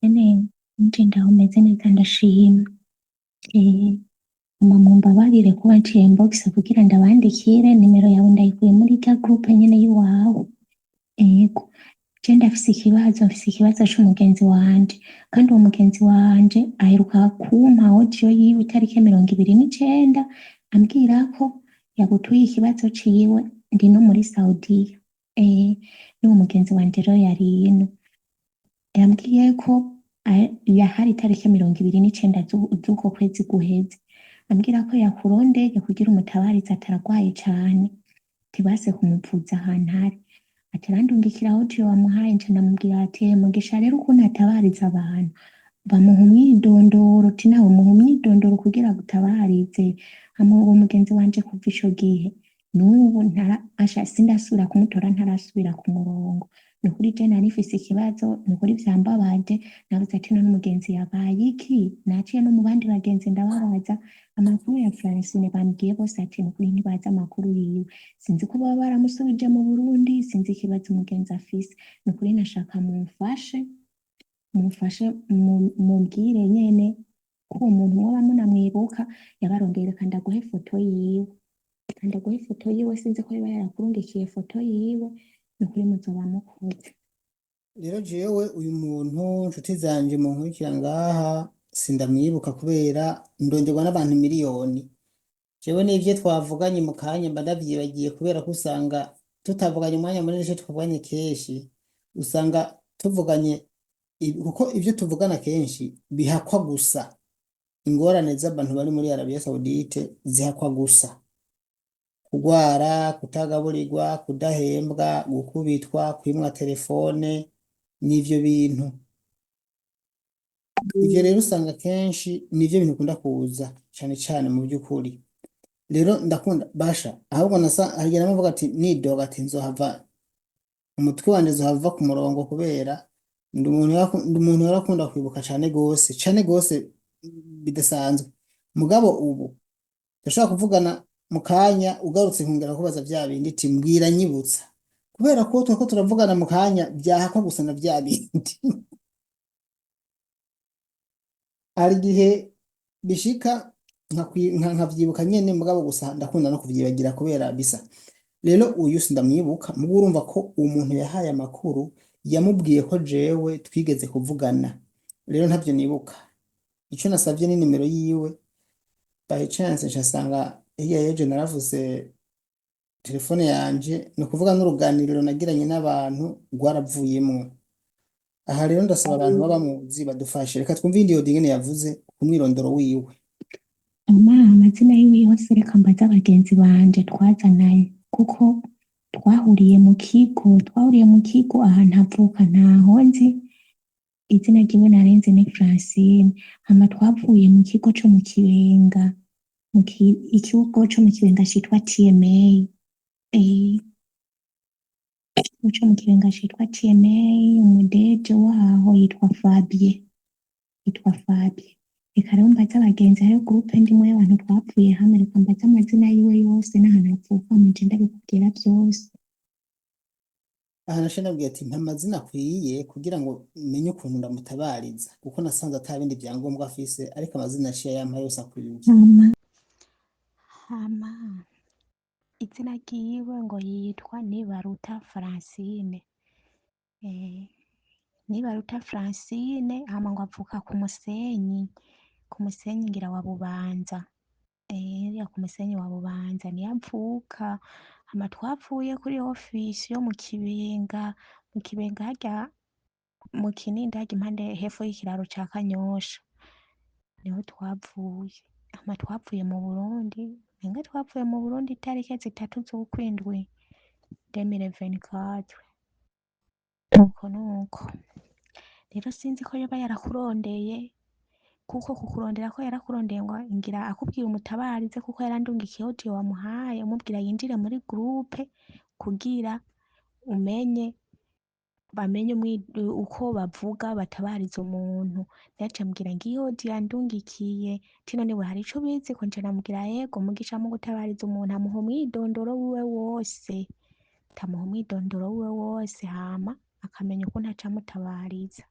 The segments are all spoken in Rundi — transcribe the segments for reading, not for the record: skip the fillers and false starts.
Nyene nje ndaho meze neza, ndashima. Hama mumbabarire kuba nciye inbox kugira ndabandikire, nimero yawe ndayikuye muri rya groupe nyene y'iwawe. Ego, je ndafise ikibazo, mfise ikibazo c'umugenzi wanje, kandi uwo mugenzi wanje aheruka kumpa audio yiwe itariki 29, ambwira ko yagutuye ikibazo ciwe. Ndi no muri Saudiya. N'uwo mugenzi wanje rero yari ino, yambwiye ko yahari itariki 29 z'uko kwezi guheze, ambwira ko yakurondeye kugira umutabarize, ataragwaye cane, tibase kumuvuza ahantu ari. Ati arandungikira audio wamuhaye. Nca ndamubwira ati: "Mugisha rero ukuntu atabariza abantu, bamuha umwidondoro, ati nawe muha umwidondoro kugira agutabarize." Hama uwo mugenzi wanje kuva ico gihe n'ubu ntara asha, sindasubira kumutora, ntarasubira ku murongo. Nukuri je nari mfise ikibazo, nukuri vyambabaje. Nabuze ati: "None umugenzi yabaye iki?" Naciye no mu bandi bagenzi ndababaza amakuru ya Francine, bambwiye bose ati nukuri ntibazi amakuru yiwe. Sinzi ko baba baramusubije mu Burundi, sinzi ikibazo umugenzi afise. Nukuri nashaka mumfashe, mumfashe, mumbwire nyene ko uwo muntu mwoba munamwibuka yabarondeye. Reka ndaguhe foto yiwe, reka ndaguhe foto yiwe. Sinzi ko yoba yarakurungikiye foto yiwe. Nukuri muzoba mukoze. Rero jewe uyu muntu, nshuti zanje munkurikira ngaha, sindamwibuka kubera ndongerwa n'abantu miliyoni. Jewe n'ivyo twavuganye mu kanya mba ndavyibagiye, kubera ko usanga tutavuganye umwanya munini. Ico twavuganye kenshi usanga tuvuganye kuko ivyo tuvugana kenshi bihakwa gusa ingorane z'abantu bari muri Arabia Saoudite, zihakwa gusa kugwara, kutagaburirwa, kudahembwa, gukubitwa, kwimwa telefone, n'ivyo bintu. Ivyo rero usanga kenshi nivyo bintu bikunda kuza cane cane mu by'ukuri. Rero ndakunda basha, ahubwo nasa harigera navuga ati nidoga ati nzohava umutwe wanje nzohava ku murongo, kubera ndi umuntu yarakunda kwibuka cane gose, cane gose bidasanzwe. Mugabo ubu ndashobora kuvugana mu kanya, ugarutse nkongera kubaza vya bindi ati mbwira, nyibutsa, kubera ko turiko turavugana mu kanya vyahakwa gusa na vya bindi. Hari igihe bishika nkavyibuka nyene, mugabo gusa ndakunda no kuvyibagira kubera bisa. Rero uyu sindamwibuka, mugo urumva ko umuntu yahaye amakuru yamubwiye ko jewe twigeze kuvugana. Rero ntavyo nibuka. Ico nasavye ni nimero yiwe. By chance ncasanga hirya y'ejo naravuze telefone yanje, ni ukuvuga n'uruganiriro nagiranye n'abantu rwaravuyemwo. Aha rero ndasaba abantu baba bamuzi badufashe. Reka twumve iyindi audio ingene yavuze ku mwirondoro wiwe. Ama amazina yiwe yose, reka mbaze abagenzi banje twazananye, kuko twahuriye mu kigo, twahuriye mu kigo. Ahantu avuka ntaho nzi, izina ryiwe narinzi ni Francine. Hama twavuye mu kigo co mu Kibenga, ikigo co mu Kibenga citwa TMA. Ikigo co mu Kibenga citwa TMA, umudeje waho yitwa Fabien, yitwa Fabien. Reka rero mbaze abagenzi, hariho groupe ndimwo y'abantu twapfuye hamwe. Reka mbaze amazina yiwe yose n'ahantu avuka, muje ndabikubwira vyose. Aha naciye ndabwira ati mpa amazina akwiye kugira ngo menye ukuntu ndamutabariza, kuko nasanze ata bindi vyangombwa afise, ariko amazina yaciye yampa yose akwiye. Hama izina ryiwe ngo yitwa Nibaruta Francine. Nibaruta Francine. Hama ngo avuka ku Musenyi, ku Musenyi ngira wa Bubanza. Hariya ku Musenyi wa Bubanza niyo avuka. Hama twavuye kuri ofisi yo mu Kibenga, mu Kibenga harya mu Kinindo, harya impande hepfo y'ikiraro ca Kanyosha, niho twavuye. Hama twavuye mu Burundi, menga twavuye mu Burundi itariki 3 z'ukwindwi 2024. Nuko nuko rero sinzi ko yoba yarakurondeye, kuko kukurondera ko yarakurondeye ngo ngira akubwira umutabarize, kuko yarandungikiye audio wamuhaye umubwira yinjire muri groupe kugira umenye, bamenye uko bavuga batabariza umuntu. Naciye ambwira ngiyo audio yandungikiye, ati none we hari ico ubizi ko? Nca ndamubwira: yego, Mugisha mu gutabariza umuntu amuha umwidondoro wiwe wose, tamuha umwidondoro wiwe wose, hama akamenya ukuntu aca amutabariza.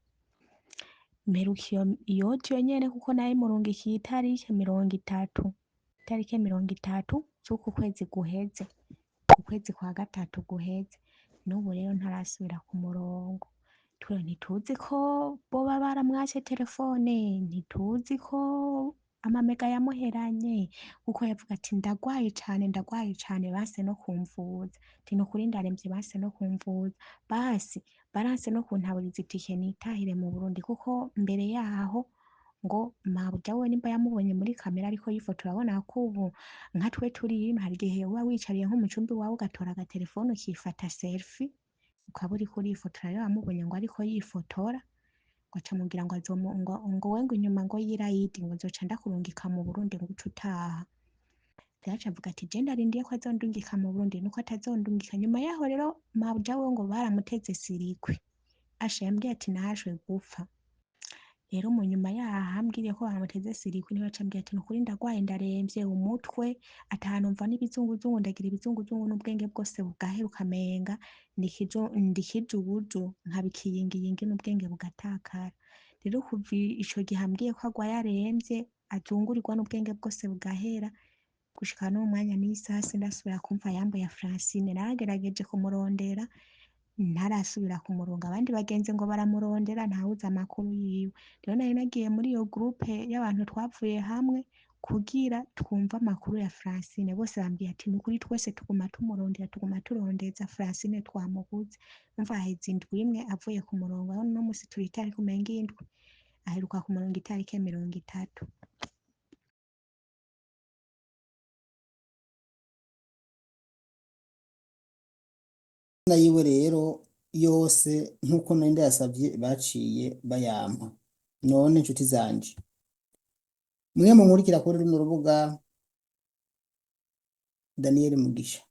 Mperuka iyo audio nyene kuko nayimurungikiye itarike 30, itarike 30 z'uku kwezi guheze, ukwezi kwa gatatu guheze. N'ubu rero ntarasubira ku murongo. Twe ntituzi ko boba baramwatse telefone, ntituzi ko amamega yamuheranye, kuko yavuga ati ndagwaye cane, ndagwaye cane, banse no kumvuza. Ati nukuri ndaremvye banse no kumvuza. Basi baranse no kuntaburiza itike nitahire mu Burundi, kuko mbere yaho ngo mabuja we nimba yamubonye muri kamera ariko yifotora, urabona ko ubu nka twe turi ino hari igihe uba wicariye nko mu cumba iwawe ugatora agatelefone ukifata selfie ukaba uriko urifotora. Rero amubonye ngo ariko yifotora, ngo aca amubwira ngo azomu ngo we ngo inyuma ngo y'irayidi ngo nzoca ndakurungika mu Burundi ngo uce utaha. Rero aca avuga ati je ndarindiye ko azondungika mu Burundi, nuko atazondungika. Nyuma yaho rero mabuja we ngo baramuteze sirikwi, asha yambwiye ati nahashwe gupfa. Rero mu nyuma yaho ambwiriye ko bamuteze sirikwi, niwe aca ambwira ati nukuri ndagwaye ndaremvye umutwe, atahantu mva n'ibizunguzungu, ndagira ibizunguzungu n'ubwenge bwose bugahera ukamenga ndikijuju nkaba ikiyingiyingi n'ubwenge bugatakara. Rero kuva ico gihe ambwiye ko agwaye aremvye, azungurirwa n'ubwenge bwose bugahera, gushika n'uwo mwanya n'isaha sindasubira kumva yambo ya Francine. Naragerageje kumurondera ntarasubira kumuronga, abandi bagenzi ngo baramurondera ntawuzi amakuru yiwe. Rero nari nagiye muri iyo groupe y'abantu twavuye hamwe kugira twumve amakuru ya Francine, bose bambwiye ati nukuri twese tuguma tumurondera, tuguma turondeza Francine twamubuze. Umva haheze indwi imwe avuye ku murongo, aho uno musi turi itariki umenga indwi, aheruka ku murongo itariki 30. Yiwe rero yose nk'uko nari ndayasavye baciye bayampa. None nshuti zanje, mwe munkurikira kuri runo rubuga Daniel Mugisha,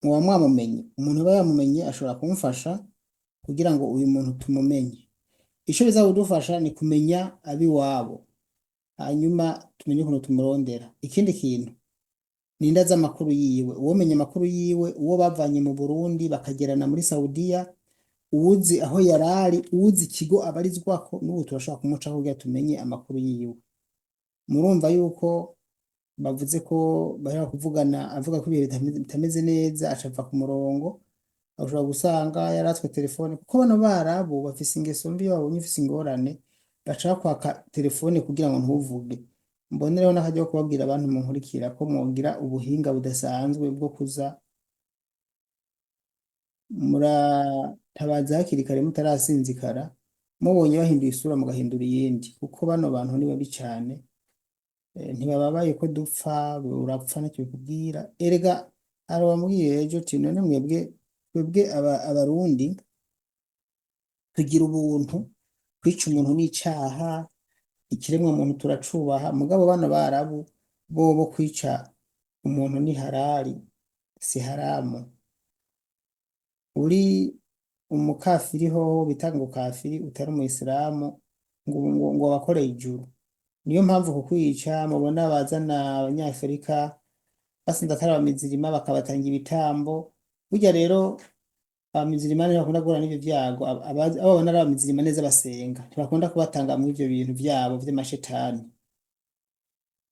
muba mwamumenye. Umuntu aba yamumenye ashobora kumfasha kugira ngo uyu muntu tumumenye. Ico biza kudufasha ni kumenya abiwabo, hanyuma tumenye ukuntu tumurondera. Ikindi kintu ninde azi amakuru yiwe, uwomenya amakuru yiwe, uwo bavanye mu Burundi bakagerana muri Saudiya, uwuzi aho yarari, uwuzi ikigo abarizwako, n'ubu turashobora kumucaho kugira tumenye amakuru yiwe. Murumva yuko bavuze ko baheruka kuvugana avuga ko ibihe bitameze neza, aca ava ku murongo. Ushobora gusanga yaratswe telefone, kuko bano barabu bafise ingeso mbi, iyo babonye ufise ingorane baca bakwaka telefone kugira ngo ntuvuge. Mbonereho n'akaryo ko kubabwira abantu munkurikira ko mwogira ubuhinga budasanzwe bwo kuza muratabaza hakiri kare mutarasinzikara, mubonye bahinduye isura mugahindura iyindi, kuko bano bantu ni babi cane. Ntibababaye ko dupfa, urapfa ntacyo bikubwira. Erega hari uwambwiye ejo uti none mwebwe, twebwe abarundi tugira ubuntu, kwica umuntu n'icaha, ikiremwa muntu turacubaha, mugabo bano barabu bobo kwica umuntu ni harari, si haramu. Uri umukafiri hoho bita ngo kafiri, utari umuyisilamu, ngo wakoreye ijuru. Niyo mpamvu kukwica mubona bazana abanyafurika basanze atari abamizirima bakabatanga ibitambo. Burya rero abamizirima ntibakunda guhura n'ivyo vyago, abo babona ari abamizirima neza basenga ntibakunda kubatanga muri ivyo bintu vyabo vy'amashetani.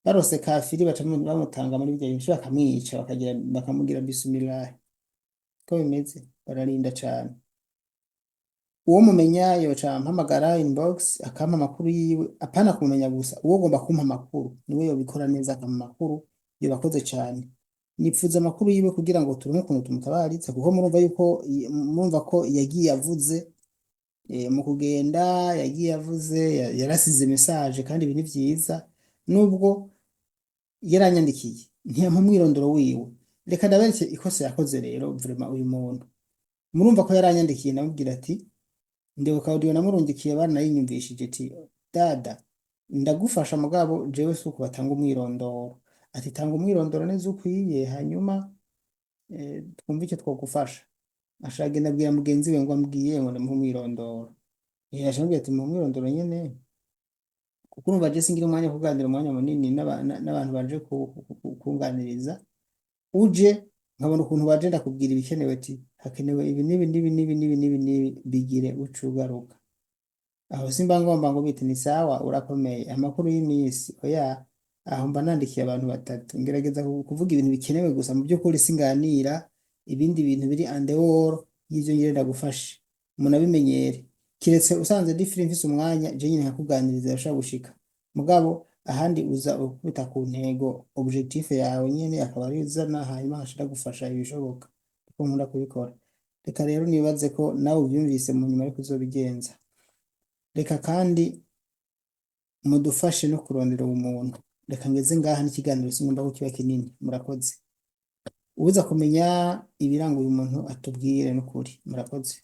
Barose kafiri baca bamutanga muri ivyo bintu bakamwica, bakamugira bisimilahi. Ko bimeze bararinda cane. Uwo mumenya yoca ampamagara inbox akampa amakuru yiwe, apana kumumenya gusa, uwo ugomba kumpa amakuru niwe yobikora neza akampa amakuru, yobakoze cane. Nipfuza amakuru yiwe kugira ngo turonke ukuntu tumutabaritsa, kuko murumva yuko murumva ko yagiye avuze mu kugenda yagiye avuze yarasize message, kandi ibi ni vyiza nubwo yaranyandikiye ntiyampa umwirondoro wiwe. Reka ndabereke ikosa yakoze rero vraiment uyu muntu. Murumva ko yaranyandikiye ndamubwira ati ndibuka audio namurungikiye baranayinyumvishije ati dada ndagufasha mugabo jewe si uko batanga umwirondoro. Ati tanga umwirondoro neza ukwiye hanyuma twumve icyo twogufasha. Ashagenda abwira mugenzi we ngo ambwiye ngo ndamuhe umwirondoro. Aca amubwira ati muhe umwirondoro nyene, kuko urumva je singira umwanya wo kuganira umwanya munini n'abantu baje kunganiriza. Uje nkabona ukuntu baje ndakubwira ibikenewe, ati hakenewe ibi n'ibi n'ibi n'ibi n'ibi n'ibi n'ibi, bigire uca ugaruka. Aho simba ngomba ngo bite, ni sawa, urakomeye, amakuru y'imisi, oya. Aho mba nandikiye abantu batatu, ngerageza kuvuga ibintu bikenewe gusa. Mu by'ukuri singanira ibindi bintu biri en dehors y'ivyo ngira ndagufashe. Umuntu abimenyere, kiretse usanze ndi free, mfise umwanya, je nyine nkakuganiriza, urashobora gushika. Mugabo ahandi uza ukubita ku ntego, objectif yawe nyene akaba ari uzana, hanyuma nkashira gufasha ibishoboka, kuko nkunda kubikora. Reka rero nibaze ko nawe uvyumvise, mu nyuma ariko uzobigenza. Reka kandi mudufashe no kurondera ubumuntu. Reka ngeze ngaha n'ikiganiro, singomba ko kiba kinini. Murakoze. Uza kumenya ibiranga uyu muntu atubwire n'ukuri. Murakoze.